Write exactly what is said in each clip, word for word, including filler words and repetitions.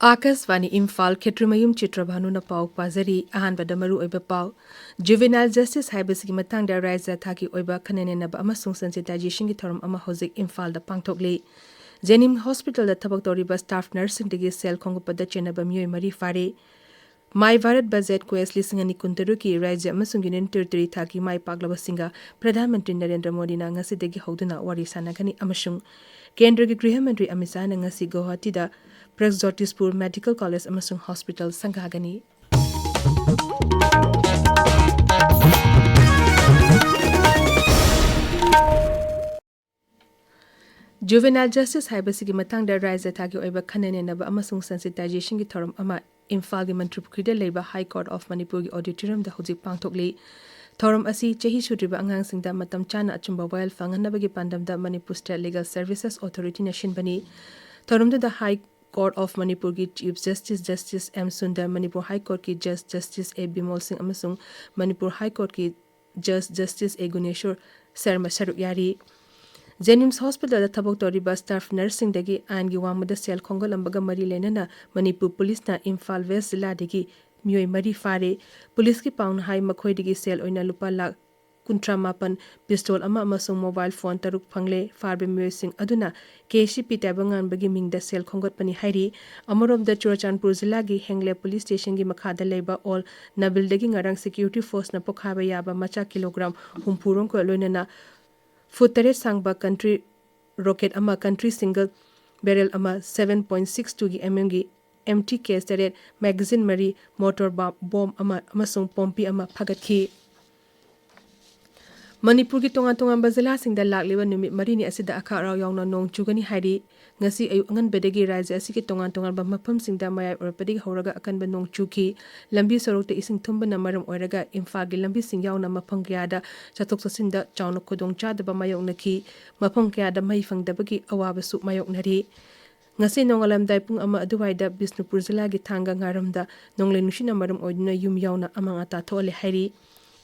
ꯑꯥꯀꯥꯁꯕꯥꯅꯤ ꯏꯝꯐꯥꯜ, ꯈꯦꯇ꯭ꯔꯤꯃꯌꯨꯝ ꯆꯤꯇ꯭ꯔꯚꯥꯅꯨꯅ ꯄꯥꯎ ꯄꯥꯖꯔꯤ꯫ ꯑꯍꯥꯟꯕꯗ ꯃꯔꯨꯑꯣꯏꯕ ꯄꯥꯎ꯫ Juvenile justice ꯍꯥꯏꯕꯁꯤꯒꯤ ꯃꯇꯥꯡꯗ ꯔꯥꯖ꯭ꯌ ꯊꯥꯛꯀꯤ ꯑꯣꯏꯕ ꯈꯟꯅ ꯅꯩꯅꯕ ꯑꯃꯁꯨꯡ sensitization ꯒꯤ ꯊꯧꯔꯝ ꯑꯃ ꯍꯧꯖꯤꯛ ꯏꯝꯐꯥꯜꯗ ꯄꯥꯡꯊꯣꯛꯂꯤ꯫ ꯖꯦꯅꯤꯝꯁ ꯍꯣꯁꯄꯤꯇꯥꯜꯗ ꯊꯕꯛ ꯇꯧꯔꯤꯕ staff nurse ꯁꯤꯡꯗꯒꯤ ꯁꯦꯜ ꯈꯣꯝꯒꯠꯄꯗ ꯆꯦꯟꯅꯕ ꯃꯤꯑꯣꯏ ꯃꯔꯤ ꯐꯥꯔꯦ꯫ My Bharat Budget Quest ꯂꯤꯁꯤꯡ ꯑꯅꯤ ꯀꯨꯟꯇꯔꯨꯛꯀꯤ ꯔꯥꯖ꯭ꯌ ꯑꯃꯁꯨꯡ Union Territory ꯊꯥꯛꯀꯤ ꯃꯥꯏ ꯄꯥꯛꯂꯕꯁꯤꯡꯒ ꯄ꯭ꯔꯙꯥꯟ ꯃꯟꯇ꯭ꯔꯤ ꯅꯔꯦꯟꯗ꯭ꯔ ꯃꯣꯗꯤꯅ ꯉꯁꯤꯗꯒꯤ ꯍꯧꯗꯨꯅ ꯋꯥꯔꯤ ꯁꯥꯟꯅꯒꯅꯤ ꯑꯃꯁꯨꯡ ꯀꯦꯟꯗ꯭ꯔꯒꯤ ꯒ꯭ꯔꯤꯍ ꯃꯟꯇ꯭ꯔꯤ ꯑꯃꯤꯠ ꯁꯥꯍꯅ ꯉꯁꯤ ꯒꯧꯍꯥꯇꯤꯗ ꯄ꯭ꯔꯒꯖꯣꯇꯤꯁꯄꯨꯔ ꯃꯦꯗꯤꯀꯦꯜ ꯀꯣꯂꯦꯖ ꯑꯃꯁꯨꯡ ꯍꯣꯁꯄꯤꯇꯥꯜ ꯁꯪꯒꯥꯒꯅꯤ꯫ Juvenile justice ꯍꯥꯏꯕꯁꯤꯒꯤ ꯃꯇꯥꯡꯗ ꯔꯥꯖ꯭ꯌ ꯊꯥꯛꯀꯤ ꯑꯣꯏꯕ ꯈꯟꯅ ꯅꯩꯅꯕ ꯑꯃꯁꯨꯡ sensitization ꯒꯤ ꯊꯧꯔꯝ ꯑꯃ ꯏꯝꯐꯥꯜꯒꯤ ꯃꯟꯇ꯭ꯔꯤ ꯄꯨꯈ꯭ꯔꯤꯗ ꯂꯩꯕ High Court of ꯃꯅꯤꯄꯨꯔꯒꯤ auditorium ꯗ ꯍꯧꯖꯤꯛ ꯄꯥꯡꯊꯣꯛꯂꯤ꯫ ꯊꯧꯔꯝ ꯑꯁꯤ ꯆꯍꯤ ꯁꯨꯗ꯭ꯔꯤꯕ ꯑꯉꯥꯡꯁꯤꯡꯗ ꯃꯇꯝ ꯆꯥꯅ ꯑꯆꯨꯝꯕ ꯋꯥꯌꯦꯜ ꯐꯪꯍꯟꯅꯕꯒꯤ ꯄꯥꯟꯗꯝꯗ Manipur State Legal Services Authority ꯅ ꯁꯤꯟꯕꯅꯤ꯫ ꯊꯧꯔꯝꯗꯨꯗ High Court of ꯃꯅꯤꯄꯨꯔꯒꯤ Chief Justice Justice M Sundar, Manipur High Court ꯀꯤ Judge Justice A Bimol Singh ꯑꯃꯁꯨꯡ ꯃꯅꯤꯄꯨꯔ High Court ꯀꯤ Judge Justice ꯑꯦ ꯒꯨꯅꯦꯁꯣꯔ ꯁꯔꯃ ꯁꯔꯨꯛ ꯌꯥꯔꯤ꯫ ꯖꯦꯅꯤꯝꯁ ꯍꯣꯁꯄꯤꯇꯥꯜꯗ ꯊꯕꯛ ꯇꯧꯔꯤꯕ staff nurse ꯁꯤꯡꯗꯒꯤ ꯑꯥꯏꯟꯒꯤ ꯋꯥꯡꯃꯗ ꯁꯦꯜ ꯈꯣꯝꯒꯠꯂꯝꯕꯒ ꯃꯔꯤ ꯂꯩꯅꯅ ꯃꯅꯤꯄꯨꯔ ꯄꯨꯂꯤꯁꯅ ꯏꯝꯐꯥꯜ ꯋꯦꯁ ꯖꯤꯂꯥꯗꯒꯤ ꯃꯤꯑꯣꯏ ꯃꯔꯤ ꯐꯥꯔꯦ꯫ ꯄꯨꯂꯤꯁꯀꯤ ꯄꯥꯎꯅ ꯍꯥꯏ, ꯃꯈꯣꯏꯗꯒꯤ ꯁꯦꯜ ꯑꯣꯏꯅ ꯂꯨꯄꯥ ꯂꯥꯈ ꯀꯨꯟꯊ꯭ꯔꯥ ꯃꯥꯄꯟ, pistol ꯑꯃ ꯑꯃꯁꯨꯡ mobile phone ꯇꯔꯨꯛ ꯐꯪꯂꯦ꯫ ꯐꯥꯔꯕ ꯃꯤꯑꯣꯏꯁꯤꯡ ꯑꯗꯨꯅ ꯀꯦ ꯁꯤ ꯄꯤ ꯇꯥꯏꯕꯪꯉꯥꯟꯕꯒꯤ ꯃꯤꯡꯗ ꯁꯦꯜ ꯈꯣꯝꯒꯠꯄꯅꯤ ꯍꯥꯏꯔꯤ꯫ ꯑꯃꯔꯣꯝꯗ, ꯆꯨꯔꯆꯥꯟꯄꯨꯔ ꯖꯤꯂꯥꯒꯤ ꯍꯦꯡꯂꯦ ꯄꯨꯂꯤꯁ ꯁ꯭ꯇꯦꯁꯟꯒꯤ ꯃꯈꯥꯗ ꯂꯩꯕ ꯑꯣꯜ ꯅꯥꯕꯤꯜꯗꯒꯤ ꯉꯔꯥꯡ security force ꯅ ꯄꯣꯈꯥꯏꯕ ꯌꯥꯕ ꯃꯆꯥ ꯀꯤꯂꯣꯒ꯭ꯔꯥꯝ ꯍꯨꯝꯐꯨ ꯔꯣꯝꯒ ꯂꯣꯏꯅꯅ ꯐꯨꯠ ꯇꯔꯦꯠ ꯁꯥꯡꯕ country rocket ꯑꯃ, country single barrel ꯑꯃ, seven point six two ꯒꯤ M M ꯒꯤ M T case ꯇꯔꯦꯠ, magazine ꯃꯔꯤ, motor ba-, bomb ꯑꯃ ꯑꯃꯁꯨꯡ ꯄꯣꯝꯄꯤ ꯑꯃ ꯐꯥꯒꯠꯈꯤ꯫ ꯃꯅꯤꯄꯨꯔꯒꯤ ꯇꯣꯉꯥꯟ ꯇꯣꯉꯥꯟꯕ ꯖꯤꯂꯥꯁꯤꯡꯗ ꯂꯥꯛꯂꯤꯕ ꯅꯨꯃꯤꯠ ꯃꯔꯤꯅꯤ ꯑꯁꯤꯗ ꯑꯈꯥꯛ ꯑꯔꯥꯎ ꯌꯥꯎꯅ ꯅꯣꯡ ꯆꯨꯒꯅꯤ ꯍꯥꯏꯔꯤ꯫ ꯉꯁꯤ ꯑꯌꯨꯛ ꯑꯉꯟꯕꯗꯒꯤ ꯔꯥꯖ꯭ꯌ ꯑꯁꯤꯒꯤ ꯇꯣꯉꯥꯟ ꯇꯣꯉꯥꯟꯕ ꯃꯐꯝꯁꯤꯡꯗ ꯃꯌꯥꯏ ꯑꯣꯏꯔꯞꯄꯗꯒꯤ ꯍꯧꯔꯒ ꯑꯀꯟꯕ ꯅꯣꯡ ꯆꯨꯈꯤ꯫ ꯂꯝꯕꯤ ꯁꯣꯔꯣꯛꯇ ꯏꯁꯤꯡ ꯊꯨꯝꯕꯅ ꯃꯔꯝ ꯑꯣꯏꯔꯒ ꯏꯝꯐꯥꯜꯒꯤ ꯂꯝꯕꯤꯁꯤꯡ ꯌꯥꯎꯅ ꯃꯐꯝ ꯀꯌꯥꯗ ꯆꯠꯊꯣꯛ ꯆꯠꯁꯤꯟꯗ ꯆꯥꯎꯅ ꯈꯨꯗꯣꯡꯆꯥꯗꯕ ꯃꯥꯌꯣꯛꯅꯈꯤ꯫ ꯃꯐꯝ ꯀꯌꯥꯗ ꯃꯩ ꯐꯪꯗꯕꯒꯤ ꯑꯋꯥꯕꯁꯨ ꯃꯥꯌꯣꯛꯅꯔꯤ꯫ ꯉꯁꯤ ꯅꯣꯡꯉꯥꯜꯂꯝꯗꯥꯏ ꯄꯨꯡ ꯑꯃ ꯑꯗꯨꯋꯥꯏꯗ ꯕꯤꯁꯅꯨꯄꯨꯔ ꯖꯤꯂꯥꯒꯤ ꯊꯥꯡꯒ ꯉꯥꯔꯝꯗ ꯅꯣꯡꯂꯩ ꯅꯨꯡꯁꯤꯠꯅ ꯃꯔꯝ ꯑꯣꯏꯗꯨꯅ ꯌꯨꯝ ꯌꯥꯎꯅ ꯑꯃꯥꯡ ꯑꯇꯥ ꯊꯣꯛꯍꯜꯂꯦ ꯍꯥꯏꯔꯤ꯫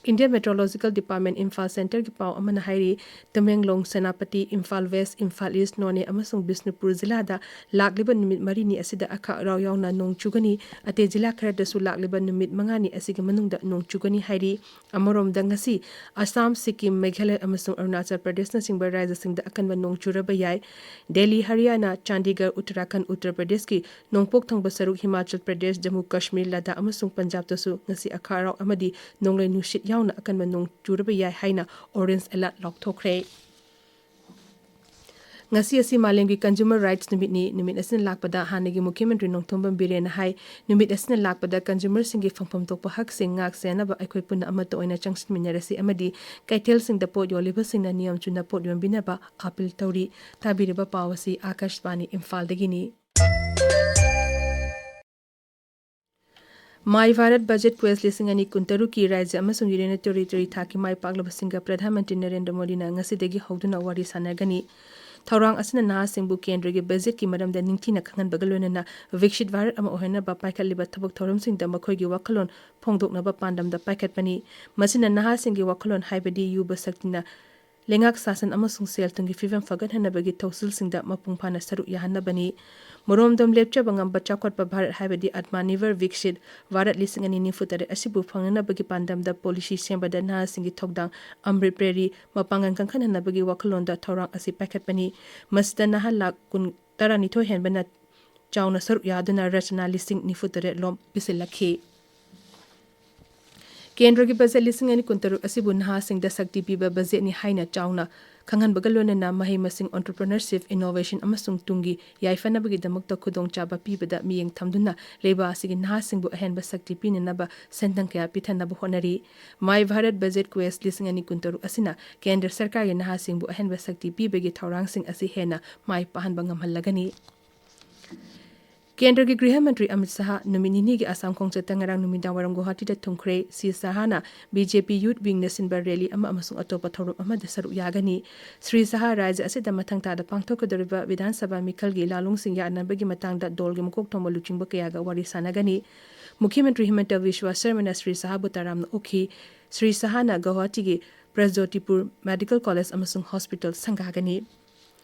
Indian Meteorological Department ꯏꯝꯐꯥꯜ ꯁꯦꯟꯇꯔꯒꯤ ꯄꯥꯎ ꯑꯃꯅ ꯍꯥꯏꯔꯤ, ꯇꯃꯦꯡꯂꯣꯡ, ꯁꯦꯅꯥꯄꯇꯤ, ꯏꯝꯐꯥꯜ ꯋꯦꯁ, ꯏꯝꯐꯥꯜ ꯏꯁ, ꯅꯣꯅꯦ ꯑꯃꯁꯨꯡ ꯕꯤꯁꯅꯨꯄꯨꯔ ꯖꯤꯂꯥꯗ ꯂꯥꯛꯂꯤꯕ ꯅꯨꯃꯤꯠ ꯃꯔꯤꯅꯤ ꯑꯁꯤꯗ ꯑꯈꯥꯛ ꯑꯔꯥꯎ ꯌꯥꯎꯅ ꯅꯣꯡ ꯆꯨꯒꯅꯤ꯫ ꯑꯇꯩ ꯖꯤꯂꯥ ꯈꯔꯗꯁꯨ ꯂꯥꯛꯂꯤꯕ ꯅꯨꯃꯤꯠ ꯃꯉꯥꯅꯤ ꯑꯁꯤꯒꯤ ꯃꯅꯨꯡꯗ ꯅꯣꯡ ꯆꯨꯒꯅꯤ ꯍꯥꯏꯔꯤ꯫ ꯑꯃꯔꯣꯝꯗ ꯉꯁꯤ ꯑꯁꯥꯝ, ꯁꯤꯛꯀꯤꯝ, ꯃꯦꯘꯥꯂꯌ ꯑꯃꯁꯨꯡ ꯑꯔꯨꯅꯥꯆꯜ ꯄ꯭ꯔꯗꯦꯁꯅꯆꯤꯡꯕ ꯔꯥꯖ꯭ꯌꯁꯤꯡꯗ ꯑꯀꯟꯕ ꯅꯣꯡ ꯆꯨꯔꯕ ꯌꯥꯏ꯫ ꯗꯦꯜꯂꯤ, ꯍꯔꯤꯌꯥꯅꯥ, ꯆꯥꯟꯗꯤꯒꯔ, ꯎꯠꯇꯔꯥꯈꯟꯗ, ꯎꯠꯇꯔ ꯄ꯭ꯔꯗꯦꯁꯀꯤ ꯅꯣꯡꯄꯣꯛ ꯊꯪꯕ ꯁꯔꯨꯛ, ꯍꯤꯃꯥꯆꯜ ꯄ꯭ꯔꯗꯦꯁ, ꯖꯝꯃꯨ ꯀꯥꯁꯃꯤꯔ, ꯂꯗꯥꯈ ꯑꯃꯁꯨꯡ ꯄꯟꯖꯥꯕꯇꯁꯨ ꯉꯁꯤ ꯑꯈꯥꯛ ꯑꯔꯥꯎ ꯑꯃꯗꯤ ꯅꯣꯡꯂꯩ ꯅꯨꯡꯁꯤꯠ ꯌꯥꯎꯅ ꯑꯀꯟꯕ ꯅꯣꯡ ꯆꯨꯔꯕ ꯌꯥꯏ ꯍꯥꯏꯅ orange alert ꯂꯥꯎꯊꯣꯛꯈ꯭ꯔꯦ꯫ ꯉꯁꯤ ꯑꯁꯤ ꯃꯥꯂꯦꯝꯒꯤ Consumer Rights ꯅꯨꯃꯤꯠꯅꯤ꯫ ꯅꯨꯃꯤꯠ ꯑꯁꯤꯅ ꯂꯥꯛꯄꯗ ꯍꯥꯟꯅꯒꯤ ꯃꯨꯈ꯭ꯌ ꯃꯟꯇ꯭ꯔꯤ ꯅꯣꯡꯊꯣꯝꯕꯝ ꯕꯤꯔꯦꯟꯅ ꯍꯥꯏ, ꯅꯨꯃꯤꯠ ꯑꯁꯤꯅ ꯂꯥꯛꯄꯗ consumerꯁꯤꯡꯒꯤ ꯐꯪꯐꯝ ꯊꯣꯛꯄ ꯍꯛꯁꯤꯡ ꯉꯥꯛ ꯁꯦꯟꯅꯕ ꯑꯩꯈꯣꯏ ꯄꯨꯟꯅ ꯑꯃꯠꯇ ꯑꯣꯏꯅ ꯆꯪꯁꯤꯟꯃꯤꯟꯅꯔꯁꯤ ꯑꯃꯗꯤ ꯀꯩꯊꯦꯜꯁꯤꯡꯗ ꯄꯣꯠ ꯌꯣꯜꯂꯤꯕꯁꯤꯡꯅ ꯅꯤꯌꯝ ꯆꯨꯝꯅ ꯄꯣꯠ ꯌꯣꯟꯕꯤꯅꯕ appeal ꯇꯧꯔꯤ꯫ ꯇꯥꯕꯤꯔꯤꯕ ꯄꯥꯎ ꯑꯁꯤ ꯑꯥꯀꯥꯁꯕꯥꯅꯤ ꯏꯝꯐꯥꯜꯗꯒꯤꯅꯤ꯫ My Bharat Budget Quest ꯂꯤꯁꯤꯡ ꯑꯅꯤ ꯀꯨꯟꯇꯔꯨꯛꯀꯤ ꯔꯥꯖ꯭ꯌ ꯑꯃꯁꯨꯡ Union Territory ꯊꯥꯛꯀꯤ ꯃꯥꯏ ꯄꯥꯛꯂꯕꯁꯤꯡꯒ ꯄ꯭ꯔꯙꯥꯟ ꯃꯟꯇ꯭ꯔꯤ ꯅꯔꯦꯟꯗ꯭ꯔ ꯃꯣꯗꯤꯅ ꯉꯁꯤꯗꯒꯤ ꯍꯧꯗꯨꯅ ꯋꯥꯔꯤ ꯁꯥꯟꯅꯒꯅꯤ꯫ ꯊꯧꯔꯥꯡ ꯑꯁꯤꯅ ꯅꯍꯥꯁꯤꯡꯕꯨ ꯀꯦꯟꯗ꯭ꯔꯒꯤ ꯕꯖꯦꯠꯀꯤ ꯃꯔꯝꯗ ꯅꯤꯡꯊꯤꯅ ꯈꯪꯍꯟꯕꯒ ꯂꯣꯏꯅꯅ ꯕꯤꯛꯁꯤꯠ ꯚꯥꯔꯠ ꯑꯃ ꯑꯣꯏꯍꯟꯅꯕ ꯄꯥꯏꯈꯠꯂꯤꯕ ꯊꯕꯛ ꯊꯧꯔꯝꯁꯤꯡꯗ ꯃꯈꯣꯏꯒꯤ ꯋꯥꯈꯜꯂꯣꯟ ꯐꯣꯡꯗꯣꯛꯅꯕ ꯄꯥꯟꯗꯝꯗ ꯄꯥꯏꯈꯠꯄꯅꯤ꯫ ꯃꯁꯤꯅ ꯅꯍꯥꯁꯤꯡꯒꯤ ꯋꯥꯈꯜꯂꯣꯟ ꯍꯥꯏꯕꯗꯤ ꯌꯨꯕ ꯁꯛꯇꯤꯅ ꯂꯩꯉꯥꯛ ꯁꯥꯁꯟ ꯑꯃꯁꯨꯡ ꯁꯦꯜ ꯊꯨꯝꯒꯤ ꯐꯤꯕꯝ ꯐꯒꯠꯍꯟꯅꯕꯒꯤ ꯊꯧꯁꯤꯜꯁꯤꯡꯗ ꯃꯄꯨꯡ ꯐꯥꯅ ꯁꯔꯨꯛ ꯌꯥꯍꯟꯅꯕꯅꯤ꯫ ꯃꯔꯣꯝꯗꯣꯝ ꯂꯦꯞꯆꯕ ꯉꯝꯕ ꯆꯥꯎꯈꯠꯄ ꯚꯥꯔꯠ ꯍꯥꯏꯕꯗꯤ ꯑꯠꯃꯥꯅꯤꯔꯚꯔ ꯕꯤꯛꯁꯤꯠ ꯚꯥꯔꯠ ꯂꯤꯁꯤꯡ ꯑꯅꯤ ꯅꯤꯐꯨ ꯇꯔꯦꯠ ꯑꯁꯤꯕꯨ ꯐꯪꯅꯅꯕꯒꯤ ꯄꯥꯟꯗꯝꯗ ꯄꯣꯂꯤꯁꯤ ꯁꯦꯝꯕꯗ ꯅꯍꯥꯁꯤꯡꯒꯤ ꯊꯧꯗꯥꯡ ꯑꯃ꯭ꯔꯤꯠ ꯄ꯭ꯔꯦꯔꯤ ꯃꯄꯥꯡꯒꯜ ꯀꯟꯈꯠꯍꯟꯅꯕꯒꯤ ꯋꯥꯈꯜꯂꯣꯟꯗ ꯊꯧꯔꯥꯡ ꯑꯁꯤ ꯄꯥꯏꯈꯠꯄꯅꯤ꯫ ꯃꯁꯤꯗ ꯅꯍꯥ ꯂꯥꯈ ꯀꯨꯟ, ꯇꯔꯥꯅꯤꯊꯣꯏ ꯍꯦꯟꯕꯅ ꯆꯥꯎꯅ ꯁꯔꯨꯛ ꯌꯥꯗꯨꯅ ꯔꯆꯅꯥ ꯂꯤꯁꯤꯡ ꯅꯤꯐꯨ ꯇꯔꯦꯠ ꯂꯣꯝ ꯄꯤꯁꯤꯜꯂꯛꯈꯤ꯫ ꯀꯦꯟꯗ꯭ꯔꯒꯤ ꯕꯖꯦꯠ ꯂꯤꯁꯤꯡ ꯑꯅꯤ ꯀꯨꯟꯇꯔꯨꯛ ꯑꯁꯤꯕꯨ ꯅꯍꯥꯁꯤꯡꯗ ꯁꯛꯇꯤ ꯄꯤꯕ ꯕꯖꯦꯠꯅꯤ ꯍꯥꯏꯅ ꯆꯥꯎꯅ ꯈꯪꯍꯟꯕꯒ ꯂꯣꯏꯅꯅ ꯃꯍꯩ ꯃꯁꯤꯡ, entrepreneurship, innovation ꯑꯃꯁꯨꯡ ꯇꯨꯡꯒꯤ ꯌꯥꯏꯐꯅꯕꯒꯤꯗꯃꯛꯇ ꯈꯨꯗꯣꯡꯆꯥꯕ ꯄꯤꯕꯗ ꯃꯤꯠꯌꯦꯡ ꯊꯝꯗꯨꯅ ꯂꯩꯕꯥꯛ ꯑꯁꯤꯒꯤ ꯅꯍꯥꯁꯤꯡꯕꯨ ꯑꯍꯦꯟꯕ ꯁꯛꯇꯤ ꯄꯤꯅꯅꯕ ꯁꯦꯟꯊꯪ ꯀꯌꯥ ꯄꯤꯊꯅꯕ ꯍꯣꯠꯅꯔꯤ꯫ My Bharat Budget Quest ꯂꯤꯁꯤꯡ ꯑꯅꯤ ꯀꯨꯟꯇꯔꯨꯛ ꯑꯁꯤꯅ ꯀꯦꯟꯗ꯭ꯔ ꯁꯔꯀꯥꯔꯒꯤ ꯅꯍꯥꯁꯤꯡꯕꯨ ꯑꯍꯦꯟꯕ ꯁꯛꯇꯤ ꯄꯤꯕꯒꯤ ꯊꯧꯔꯥꯡꯁꯤꯡ ꯑꯁꯤ ꯍꯦꯟꯅ ꯃꯥꯏ ꯄꯥꯛꯍꯟꯕ ꯉꯝꯍꯜꯂꯒꯅꯤ꯫ ꯀꯦꯟꯗ꯭ꯔꯒꯤ ꯒ꯭ꯔꯤꯍ ꯃꯟꯇ꯭ꯔꯤ ꯑꯃꯤꯠ ꯁꯍꯥ ꯅꯨꯃꯤꯠ ꯅꯤꯅꯤꯒꯤ ꯑꯁꯥꯝ ꯈꯣꯡꯆꯠꯇ ꯉꯔꯥꯡ ꯅꯨꯃꯤꯗꯥꯡ ꯋꯥꯏꯔꯝ ꯒꯨꯋꯥꯍꯥꯇꯤꯗ ꯊꯨꯡꯈ꯭ꯔꯦ꯫ ꯁ꯭ꯔꯤ ꯁꯍꯥꯅ BJP Youth Wingꯅ ꯁꯤꯟꯕ rally ꯑꯃ ꯑꯃꯁꯨꯡ ꯑꯇꯣꯞꯄ ꯊꯧꯔꯝ ꯑꯃꯗ ꯁꯔꯨꯛ ꯌꯥꯒꯅꯤ꯫ ꯁ꯭ꯔꯤ ꯁꯍꯥ ꯔꯥꯖ꯭ꯌ ꯑꯁꯤꯗ ꯃꯊꯪ ꯊꯥꯗ ꯄꯥꯡꯊꯣꯛꯀꯗꯧꯔꯤꯕ ꯕꯤꯙꯥꯟ ꯁꯚꯥ ꯃꯤꯈꯜꯒꯤ ꯂꯥꯂꯣꯡꯁꯤꯡ ꯌꯥꯅꯕꯒꯤ ꯃꯇꯥꯡꯗ ꯗꯣꯜꯒꯤ ꯃꯀꯣꯛ ꯊꯣꯡꯕ ꯂꯨꯆꯤꯡꯕ ꯀꯌꯥꯒ ꯋꯥꯔꯤ ꯁꯥꯟꯅꯒꯅꯤ꯫ ꯃꯨꯈ꯭ꯌ ꯃꯟꯇ꯭ꯔꯤ ꯍꯤꯃꯟꯇ ꯕꯤꯁ꯭ꯋ ꯁꯔꯃꯅ ꯁ꯭ꯔꯤ ꯁꯍꯥꯕꯨ ꯇꯔꯥꯝꯅ ꯑꯣꯛꯈꯤ꯫ ꯁ꯭ꯔꯤ ꯁꯍꯥꯅ ꯒꯧꯍꯥꯇꯤꯒꯤ ꯄ꯭ꯔꯖꯣꯇꯤꯄꯨꯔ ꯃꯦꯗꯤꯀꯦꯜ ꯀꯣꯂꯦꯖ ꯑꯃꯁꯨꯡ ꯍꯣꯁꯄꯤꯇꯥꯜ ꯁꯪꯒꯥꯒꯅꯤ꯫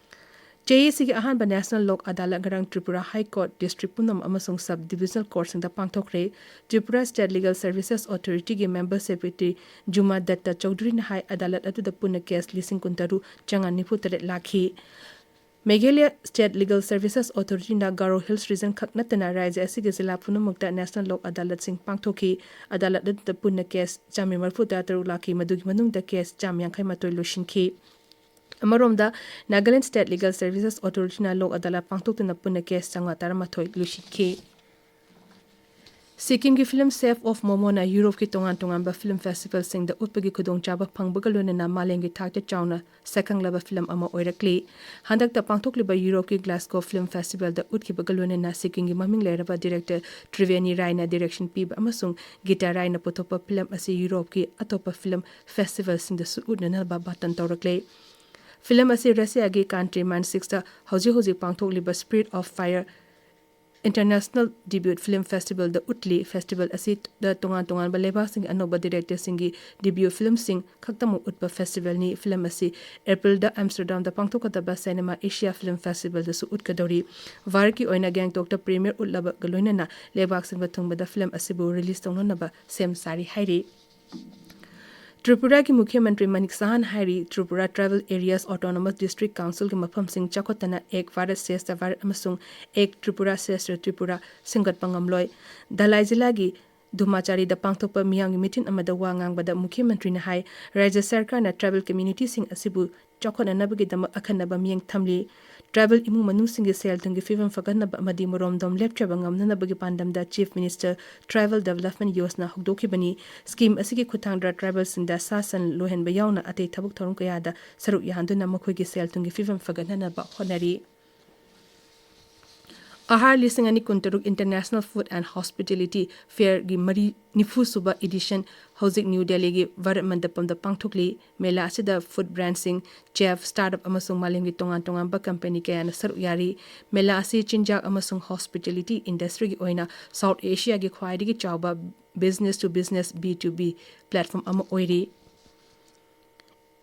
ꯖꯦ ꯑꯦ ꯁꯤꯒꯤ ꯑꯍꯥꯟꯕ ꯅꯦꯁꯅꯦꯜ ꯂꯣꯛ ꯑꯗꯥꯂꯠ ꯉꯔꯥꯡ ꯇ꯭ꯔꯤꯄꯨꯔꯥ ꯍꯥꯏ ꯀꯣꯔꯠ, ꯗꯤꯁꯇ꯭ꯔꯤꯛ ꯄꯨꯝꯅꯃꯛ ꯑꯃꯁꯨꯡ ꯁꯕ ꯗꯤꯕꯤꯖꯅꯦꯜ ꯀꯣꯔꯠꯁꯤꯡꯗ ꯄꯥꯡꯊꯣꯛꯈ꯭ꯔꯦ꯫ ꯇ꯭ꯔꯤꯄꯨꯔꯥ ꯁ꯭ꯇꯦꯠ ꯂꯤꯒꯦꯜ ꯁꯔꯚꯤꯁꯦꯁ ꯑꯣꯊꯣꯔꯤꯇꯤꯒꯤ ꯃꯦꯝꯕꯔ ꯁꯦꯀ꯭ꯔꯦꯇꯔꯤ ꯖꯨꯃꯥ ꯗꯠꯇ ꯆꯧꯙꯨꯔꯤꯅ ꯍꯥꯏ, ꯑꯗꯥꯂꯠ ꯑꯗꯨꯗ ꯄꯨꯟꯅ ꯀꯦꯁ ꯂꯤꯁꯤꯡ ꯀꯨꯟꯇꯔꯨꯛ ꯆꯥꯝꯃꯉꯥ ꯅꯤꯐꯨ ꯇꯔꯦꯠ ꯂꯥꯛꯈꯤ꯫ ꯃꯦꯘꯥꯂꯌ ꯁ꯭ꯇꯦꯠ ꯂꯤꯒꯦꯜ ꯁꯔꯚꯤꯁꯦꯁ ꯑꯣꯊꯣꯔꯤꯇꯤꯅ ꯒꯥꯔꯣ ꯍꯤꯜꯁ ꯔꯤꯖꯟ ꯈꯛ ꯅꯠꯇꯅ ꯔꯥꯖ꯭ꯌ ꯑꯁꯤꯒꯤ ꯖꯤꯂꯥ ꯄꯨꯝꯅꯃꯛꯇ ꯅꯦꯁꯅꯦꯜ ꯂꯣꯛ ꯑꯗꯥꯂꯠꯁꯤꯡ ꯄꯥꯡꯊꯣꯛꯈꯤ꯫ ꯑꯗꯥꯂꯠ ꯑꯗꯨꯗ ꯄꯨꯟꯅ ꯀꯦꯁ ꯆꯥꯝꯃꯔꯤ ꯃꯔꯤꯐꯨ ꯇꯔꯥ ꯇꯔꯨꯛ ꯂꯥꯛꯈꯤ, ꯃꯗꯨꯒꯤ ꯃꯅꯨꯡꯗ ꯀꯦꯁ ꯆꯥꯝꯃ ꯌꯥꯡꯈꯩ ꯃꯥꯊꯣꯏ ꯂꯣꯏꯁꯤꯟꯈꯤ꯫ ꯑꯃꯔꯣꯝꯗ, ꯅꯥꯒꯥꯂꯦꯟ ꯁ꯭ꯇꯦꯠ ꯂꯤꯒꯦꯜ ꯁꯔꯚꯤꯁꯦꯁ ꯑꯣꯊꯣꯔꯤꯇꯤꯅ ꯂꯣꯛ ꯑꯗꯥꯂꯠ ꯄꯥꯡꯊꯣꯛꯇꯨꯅ ꯄꯨꯟꯅ ꯀꯦꯁ ꯆꯥꯝꯃꯉꯥ ꯇꯔꯥꯃꯥꯊꯣꯏ ꯂꯣꯏꯁꯤꯟꯈꯤ꯫ ꯁꯤꯛꯀꯤꯝꯒꯤ ꯐꯤꯂꯝ ꯁꯦꯐ ꯑꯣꯐ ꯃꯣꯃꯣꯅ ꯌꯨꯔꯣꯞꯀꯤ ꯇꯣꯉꯥꯟ ꯇꯣꯉꯥꯟꯕ ꯐꯤꯂꯝ ꯐꯦꯁꯇꯤꯚꯦꯜꯁꯤꯡꯗ ꯎꯠꯄꯒꯤ ꯈꯨꯗꯣꯡꯆꯥꯕ ꯐꯪꯕꯒ ꯂꯣꯏꯅꯅ ꯃꯥꯂꯦꯝꯒꯤ ꯊꯥꯛꯇ ꯆꯥꯎꯅ ꯁꯛꯈꯪꯂꯕ ꯐꯤꯂꯝ ꯑꯃ ꯑꯣꯏꯔꯛꯂꯤ꯫ ꯍꯟꯗꯛꯇ ꯄꯥꯡꯊꯣꯛꯂꯤꯕ ꯌꯨꯔꯣꯞꯀꯤ ꯒ꯭ꯂꯥꯁꯒꯣ ꯐꯤꯂꯝ ꯐꯦꯁꯇꯤꯚꯦꯜꯗ ꯎꯠꯈꯤꯕꯒ ꯂꯣꯏꯅꯅ ꯁꯤꯛꯀꯤꯝꯒꯤ ꯃꯃꯤꯡ ꯂꯩꯔꯕ ꯗꯤꯔꯦꯛꯇꯔ ꯇ꯭ꯔꯤꯕꯦꯅꯤ ꯔꯥꯏꯅ ꯗꯤꯔꯦꯛꯁꯟ ꯄꯤꯕ ꯑꯃꯁꯨꯡ ꯒꯤꯇꯥ ꯔꯥꯏꯅ ꯄꯨꯊꯣꯛꯄ ꯐꯤꯂꯝ ꯑꯁꯤ ꯌꯨꯔꯣꯞꯀꯤ ꯑꯇꯣꯞꯄ ꯐꯤꯂꯝ ꯐꯦꯁꯇꯤꯚꯦꯜꯁꯤꯡꯗꯁꯨ ꯎꯠꯅꯅꯕ ꯕꯥꯇꯟ ꯇꯧꯔꯛꯂꯦ꯫ ꯐꯤꯂꯝ ꯑꯁꯤ ꯔꯁꯤꯌꯥꯒꯤ ꯀꯥꯟꯇ꯭ꯔꯤ ꯃꯥꯏꯟꯁꯤꯛꯁꯇ ꯍꯧꯖꯤꯛ ꯍꯧꯖꯤꯛ ꯄꯥꯡꯊꯣꯛꯂꯤꯕ spirit of fire international debut film ꯐꯦꯁꯇꯤꯚꯦꯜꯗ ꯎꯠꯂꯤ꯫ ꯐꯦꯁꯇꯤꯚꯦꯜ ꯑꯁꯤꯗ ꯇꯣꯉꯥꯟ ꯇꯣꯉꯥꯟꯕ ꯂꯩꯕꯥꯛꯁꯤꯡꯒꯤ ꯑꯅꯧꯕ ꯗꯤꯔꯦꯛꯇꯔꯁꯤꯡꯒꯤ ꯗꯤꯕ꯭ꯌꯨ ꯐꯤꯂꯝꯁꯤꯡ ꯈꯛꯇꯃꯛ ꯎꯠꯄ ꯐꯦꯁꯇꯤꯚꯦꯜꯅꯤ꯫ ꯐꯤꯂꯝ ꯑꯁꯤ ꯑꯦꯄ꯭ꯔꯤꯜꯗ ꯑꯦꯝꯁꯇꯔꯗꯥꯝꯗ ꯄꯥꯡꯊꯣꯛꯀꯗꯕ ꯁꯤꯅꯦꯃꯥ ꯑꯦꯁꯤꯌꯥ ꯐꯤꯂꯝ ꯐꯦꯁꯇꯤꯚꯦꯜꯗꯁꯨ ꯎꯠꯀꯗꯧꯔꯤ꯫ ꯚꯥꯔꯠꯀꯤ ꯑꯣꯏꯅ ꯒꯦꯡꯇꯣꯛꯇ ꯄ꯭ꯔꯤꯃꯤꯌꯔ ꯎꯠꯂꯕꯒ ꯂꯣꯏꯅꯅ ꯂꯩꯕꯥꯛ ꯁꯤꯟꯕ ꯊꯨꯡꯕꯗ ꯐꯤꯂꯝ ꯑꯁꯤꯕꯨ ꯔꯤꯂꯤꯖ ꯇꯧꯅꯅꯕ ꯁꯦꯝ ꯁꯥꯔꯤ ꯍꯥꯏꯔꯤ꯫ ꯇ꯭ꯔꯤꯄꯨꯔꯥꯒꯤ ꯃꯨꯈ꯭ꯌ ꯃꯟꯇ꯭ꯔꯤ ꯃꯅꯤꯛ ꯁꯍꯥꯅ ꯍꯥꯏꯔꯤ, Tripura tribal areas autonomous district ꯀꯥꯎꯟꯁꯤꯜꯒꯤ ꯃꯐꯝꯁꯤꯡ ꯆꯥꯎꯈꯠꯇꯅ ꯑꯦꯛ ꯚꯥꯔꯠ ꯁ꯭ꯔꯦꯁꯊ ꯚꯥꯔꯠ ꯑꯃꯁꯨꯡ ꯑꯦꯛ ꯇ꯭ꯔꯤꯄꯨꯔꯥ ꯁ꯭ꯔꯦꯁꯊ ꯇ꯭ꯔꯤꯄꯨꯔꯥ ꯁꯦꯝꯒꯠꯄ ꯉꯝꯂꯣꯏ꯫ ꯙꯂꯥꯏ ꯖꯤꯂꯥꯒꯤ ꯙꯨꯃꯥꯆꯥꯔꯤꯗ ꯄꯥꯡꯊꯣꯛꯄ ꯃꯤꯌꯥꯝꯒꯤ ꯃꯤꯇꯤꯟ ꯑꯃꯗ ꯋꯥ ꯉꯥꯡꯕꯗ ꯃꯨꯈ꯭ꯌ ꯃꯟꯇ꯭ꯔꯤꯅ ꯍꯥꯏ, ꯔꯥꯖ꯭ꯌ ꯁꯔꯀꯥꯔꯅ ꯇ꯭ꯔꯥꯏꯕꯦꯜ ꯀꯝꯃ꯭ꯌꯨꯅꯤꯇꯤꯁꯤꯡ ꯑꯁꯤꯕꯨ ꯆꯥꯎꯈꯠꯅꯅꯕꯒꯤꯗꯃꯛ ꯑꯈꯟꯅꯕ ꯃꯤꯠꯌꯦꯡ ꯊꯝꯂꯤ꯫ ꯇ꯭ꯔꯥꯏꯕꯦꯜ ꯏꯃꯨꯡ ꯃꯅꯨꯡꯁꯤꯡꯒꯤ ꯁꯦꯜ ꯊꯨꯝꯒꯤ ꯐꯤꯕꯝ ꯐꯒꯠꯅꯕ ꯑꯃꯗꯤ ꯃꯔꯣꯝꯗꯣꯝ ꯂꯦꯞꯇ꯭ꯔꯕ ꯉꯝꯅꯅꯕꯒꯤ ꯄꯥꯟꯗꯝꯗ ꯆꯤꯐ ꯃꯤꯅꯤꯁꯇꯔ ꯇ꯭ꯔꯥꯏꯕꯦꯜ ꯗꯦꯕꯂꯞꯃꯦꯟ ꯌꯣꯖꯅꯥ ꯍꯧꯗꯣꯛꯈꯤꯕꯅꯤ꯫ ꯁ꯭ꯀꯤꯝ ꯑꯁꯤꯒꯤ ꯈꯨꯠꯊꯥꯡꯗ ꯇ꯭ꯔꯥꯏꯕꯦꯜꯁꯤꯡꯗ ꯁꯥ ꯁꯟ ꯂꯣꯏꯍꯟꯕ ꯌꯥꯎꯅ ꯑꯇꯩ ꯊꯕꯛ ꯊꯧꯔꯝ ꯀꯌꯥꯗ ꯁꯔꯨꯛ ꯌꯥꯍꯟꯗꯨꯅ ꯃꯈꯣꯏꯒꯤ ꯁꯦꯜ ꯊꯨꯝꯒꯤ ꯐꯤꯕꯝ ꯐꯒꯠꯍꯟꯅꯕ ꯍꯣꯠꯅꯔꯤ꯫ ꯑꯍꯥꯔ ꯂꯤꯁꯤꯡ ꯑꯅꯤ ꯀꯨꯟꯇꯔꯨꯛ International Food and Hospitality Fairꯒꯤ ꯃꯔꯤ, ꯅꯤꯐꯨ ꯁꯨꯕ edition ꯍꯧꯖꯤꯛ ꯅ꯭ꯌꯨ ꯗꯦꯜꯂꯤꯒꯤ ꯚꯥꯔꯠ ꯃꯟꯗꯄꯝꯗ ꯄꯥꯡꯊꯣꯛꯂꯤ꯫ ꯃꯦꯂꯥ ꯑꯁꯤꯗ food brandꯁꯤꯡ, chef, startup ꯑꯃꯁꯨꯡ ꯃꯥꯂꯦꯝꯒꯤ ꯇꯣꯉꯥꯟ ꯇꯣꯉꯥꯟꯕ company ꯀꯌꯥꯅ ꯁꯔꯨꯛ ꯌꯥꯔꯤ꯫ ꯃꯦꯂꯥ ꯑꯁꯤ ꯆꯤꯟꯖꯥꯛ ꯑꯃꯁꯨꯡ hospitality industryꯒꯤ ꯑꯣꯏꯅ South Asiaꯒꯤ ꯈ꯭ꯋꯥꯏꯗꯒꯤ ꯆꯥꯎꯕ business to business, B to B, platform ꯑꯃ ꯑꯣꯏꯔꯤ꯫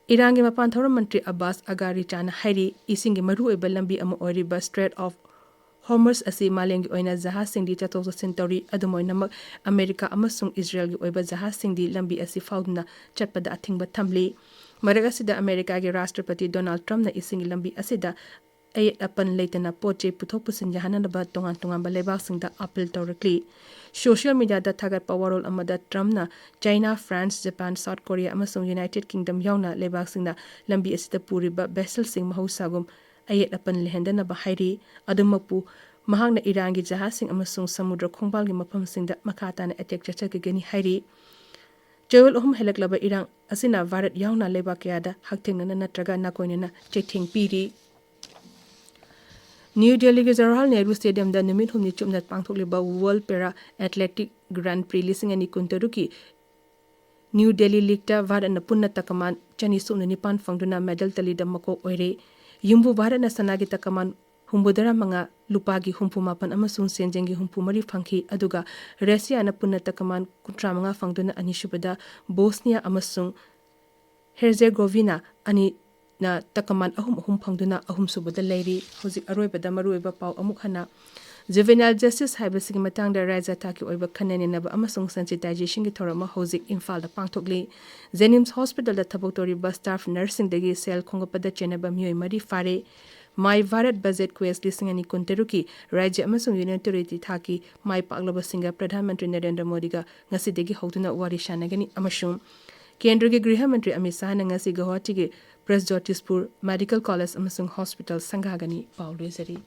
ꯏꯔꯥꯟꯒꯤ ꯃꯄꯥꯟ ꯊꯧꯔꯝ ꯃꯟꯇ꯭ꯔꯤ ꯑꯕꯥꯁ ꯑꯒꯥꯔꯤꯆꯥꯅ ꯍꯥꯏꯔꯤ, ꯏꯁꯤꯡꯒꯤ ꯃꯔꯨꯑꯣꯏꯕ ꯂꯝꯕꯤ ꯑꯃ ꯑꯣꯏꯔꯤꯕ Strait of Hormuz ꯑꯁꯤ ꯃꯥꯂꯦꯝꯒꯤ ꯑꯣꯏꯅ ꯖꯍꯥꯖꯁꯤꯡꯗꯤ ꯆꯠꯊꯣꯛ ꯆꯠꯁꯤꯟ ꯇꯧꯔꯤ, ꯑꯗꯨꯝ ꯑꯣꯏꯅꯃꯛ ꯑꯃꯦꯔꯤꯀꯥ ꯑꯃꯁꯨꯡ ꯏꯖꯔꯦꯜꯒꯤ ꯑꯣꯏꯕ ꯖꯍꯥꯖꯁꯤꯡꯗꯤ ꯂꯝꯕꯤ ꯑꯁꯤ ꯐꯥꯎꯗꯨꯅ ꯆꯠꯄꯗ ꯑꯊꯤꯡꯕ ꯊꯝꯂꯤ꯫ ꯃꯔꯛ ꯑꯁꯤꯗ ꯑꯃꯦꯔꯤꯀꯥꯒꯤ ꯔꯥꯁꯇ꯭ꯔꯄꯇꯤ ꯗꯣꯅꯥꯜꯗ ꯇ꯭ꯔꯝꯞꯅ ꯏꯁꯤꯡꯒꯤ ꯂꯝꯕꯤ ꯑꯁꯤꯗ ꯑꯌꯦꯠ ꯑꯄꯟ ꯂꯩꯇꯅ ꯄꯣꯠ ꯆꯩ ꯄꯨꯊꯣꯛ ꯄꯨꯁꯤꯟ ꯌꯥꯍꯟꯅꯅꯕ ꯇꯣꯉꯥꯟ ꯇꯣꯉꯥꯟꯕ ꯂꯩꯕꯥꯛꯁꯤꯡꯗ appeal ꯇꯧꯔꯛꯂꯤ꯫ Social mediaꯗ ꯊꯥꯒꯠꯄ ꯋꯥꯔꯣꯜ ꯑꯃꯗ ꯇ꯭ꯔꯝꯞꯅ China, France, Japan, South Korea ꯑꯃꯁꯨꯡ ꯌꯨꯅꯥꯏꯇꯦꯗ ꯀꯤꯡꯗꯝ ꯌꯥꯎꯅ ꯂꯩꯕꯥꯛꯁꯤꯡꯅ ꯂꯝꯕꯤ ꯑꯁꯤꯗ ꯄꯨꯔꯤꯕ vesselꯁꯤꯡ ꯃꯍꯧꯁꯥꯒꯨꯝ ꯑꯌꯦꯠ ꯑꯄꯟ ꯂꯩꯍꯟꯗꯅꯕ ꯍꯥꯏꯔꯤ꯫ ꯑꯗꯨꯃꯛꯄꯨ, ꯃꯍꯥꯛꯅ ꯏꯔꯥꯟꯒꯤ ꯖꯍꯥꯖꯁꯤꯡ ꯑꯃꯁꯨꯡ ꯁꯃꯨꯗ꯭ꯔ ꯈꯣꯡꯕꯥꯜꯒꯤ ꯃꯐꯝꯁꯤꯡꯗ ꯃꯈꯥ ꯇꯥꯅ attack ꯆꯠꯊꯒꯅꯤ ꯍꯥꯏꯔꯤ꯫ ꯆꯌꯣꯜ ꯑꯍꯨꯝ ꯍꯦꯜꯂꯛꯂꯕ ꯏꯔꯥꯡ ꯑꯁꯤꯅ ꯚꯥꯔꯠ ꯌꯥꯎꯅ ꯂꯩꯕꯥꯛ ꯀꯌꯥꯗ ꯍꯛꯊꯦꯡꯅꯅ ꯅꯠꯇ꯭ꯔꯒ ꯅꯥꯀꯣꯏꯅꯅ ꯆꯩꯊꯦꯡ ꯄꯤꯔꯤ꯫ ꯅ꯭ꯌꯨ ꯗꯦꯜꯂꯤꯒꯤ ꯖꯋꯥꯍꯔꯂꯥꯜ ꯅꯦꯍꯔꯨ ꯁ꯭ꯇꯦꯗꯤꯌꯝꯗ ꯅꯨꯃꯤꯠ ꯍꯨꯝꯅꯤ ꯆꯨꯞꯅ ꯄꯥꯡꯊꯣꯛꯂꯤꯕ World Para Athletic Grand Prix ꯂꯤꯁꯤꯡ ꯑꯅꯤ ꯀꯨꯟꯇꯔꯨꯛꯀꯤ ꯅ꯭ꯌꯨ ꯗꯦꯜꯂꯤ ꯂꯤꯒꯇ ꯚꯥꯔꯠꯅ ꯄꯨꯟꯅ ꯇꯀꯃꯥꯟ ꯆꯅꯤ ꯁꯨꯞꯅ ꯅꯤꯄꯥꯟ ꯐꯪꯗꯨꯅ medal tallyꯗ ꯃꯀꯣꯛ ꯑꯣꯏꯔꯦ꯫ ꯌꯨꯝꯕꯨ ꯚꯥꯔꯠꯅ ꯁꯅꯥꯒꯤ ꯇꯀꯃꯥꯟ ꯍꯨꯝꯐꯨꯇꯔꯥ ꯃꯉꯥ, ꯂꯨꯄꯥꯒꯤ ꯍꯨꯝꯐꯨ ꯃꯥꯄꯟ ꯑꯃꯁꯨꯡ ꯁꯦꯟꯖꯦꯡꯒꯤ ꯍꯨꯝꯐꯨ ꯃꯔꯤ ꯐꯪꯈꯤ, ꯑꯗꯨꯒ ꯔꯁꯤꯌꯥꯅ ꯄꯨꯟꯅ ꯇꯀꯃꯥꯟ ꯀꯨꯟꯊ꯭ꯔꯥ ꯃꯉꯥ ꯐꯪꯗꯨꯅ ꯑꯅꯤꯁꯨꯕꯗ, ꯕꯣꯁꯅꯤꯌꯥ ꯑꯃꯁꯨꯡ ꯍꯦꯔꯖꯦꯒꯣꯚꯤꯅꯥ ꯑꯅꯤꯅ ꯇꯀꯃꯥꯟ ꯑꯍꯨꯝ ꯑꯍꯨꯝ ꯐꯪꯗꯨꯅ ꯑꯍꯨꯝꯁꯨꯕꯗ ꯂꯩꯔꯤ꯫ ꯍꯧꯖꯤꯛ ꯑꯔꯣꯏꯕꯗ ꯃꯔꯨꯑꯣꯏꯕ ꯄꯥꯎ ꯑꯃꯨꯛ ꯍꯟꯅ꯫ Juvenile justice ꯍꯥꯏꯕꯁꯤꯒꯤ ꯃꯇꯥꯡꯗ ꯔꯥꯖ꯭ꯌ ꯊꯥꯛꯀꯤ ꯑꯣꯏꯕ ꯈꯟꯅ ꯅꯩꯅꯕ ꯑꯃꯁꯨꯡ sensitization ꯒꯤ ꯊꯧꯔꯝ ꯑꯃ ꯍꯧꯖꯤꯛ ꯏꯝꯐꯥꯜꯗ ꯄꯥꯡꯊꯣꯛꯂꯤ꯫ JNIMS hospital ꯗ ꯊꯕꯛ ꯇꯧꯔꯤꯕ staff nurse ꯁꯤꯡꯗꯒꯤ ꯁꯦꯜ ꯈꯣꯝꯒꯠꯄꯗ ꯆꯦꯟꯅꯕ ꯃꯤꯑꯣꯏ ꯃꯔꯤ ꯐꯥꯔꯦ꯫ My Bharat Budget Quest ꯂꯤꯁꯤꯡ ꯑꯅꯤ ꯀꯨꯟꯇꯔꯨꯛꯀꯤ ꯔꯥꯖ꯭ꯌ ꯑꯃꯁꯨꯡ union territory ꯊꯥꯛꯀꯤ ꯃꯥꯏ ꯄꯥꯛꯂꯕꯁꯤꯡꯒ ꯄ꯭ꯔꯙꯥꯟ ꯃꯟꯇ꯭ꯔꯤ ꯅꯔꯦꯟꯗ꯭ꯔ ꯃꯣꯗꯤꯒ ꯉꯁꯤꯗꯒꯤ ꯍꯧꯗꯨꯅ ꯋꯥꯔꯤ ꯁꯥꯟꯅꯒꯅꯤ ꯑꯃꯁꯨꯡ ꯀꯦꯟꯗ꯭ꯔꯒꯤ ꯒ꯭ꯔꯤꯍ ꯃꯟꯇ꯭ꯔꯤ ꯑꯃꯤꯠ ꯁꯥꯍꯅ ꯉꯁꯤ ꯒꯧꯍꯥꯇꯤꯒꯤ ꯄ꯭ꯔꯖꯣꯇꯤꯁꯄꯨꯔ Medical College ꯑꯃꯁꯨꯡ hospital ꯁꯪꯒꯥꯒꯅꯤ꯫ ꯄꯥꯎ ꯂꯣꯏꯖꯔꯤ꯫